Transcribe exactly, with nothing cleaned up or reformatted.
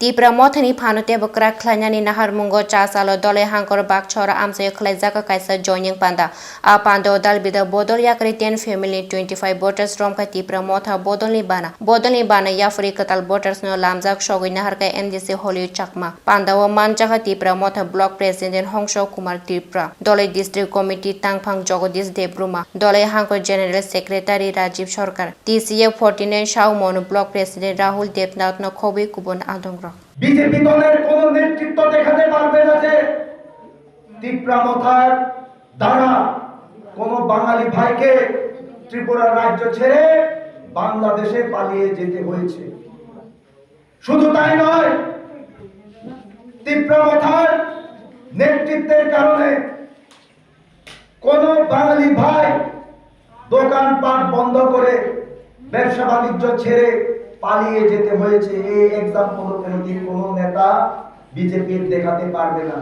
Tipra Mothani phano teibo kwrak khlainani naharmungo Chasalo Doloi Hangkor Bakchora amchaio khlaijak kaisa joining panda. A pandao dalbida bodol yakri ten family twenty five voters romkha Tipra Motha bodolni bana. Bodolni bana yaphri kwtal voters no lamjak sogwi naharkha M D C Hollywood Chakma. Pandao manjakha Tipra Motha Block President Hongso Kumar Tripura, Doloi District Committee Tangphang Jagadish Debbarma, Doloi Hangkor General Secretary Rajiv Sarkar, T C A forty nine Saumon Block President Rahul Debnath no khobwi kubun adongrok. BJP দলের কোনো নেতৃত্ব দেখাতে পারবে না যে তিপ্রা মথার দ্বারা কোনো বাঙালি ভাইকে ত্রিপুরা রাজ্য ছেড়ে বাংলাদেশে পালিয়ে যেতে হয়েছে। শুধু তাই নয়, তিপ্রা মথার নেতৃত্বের কারণে কোনো বাঙালি ভাই দোকানপাট বন্ধ করে ব্যবসা বাণিজ্য ছেড়ে পালিয়ে যেতে হয়েছে। এই এক্সাম্পল কোনো নেতা বিজেপির দেখাতে পারবে না।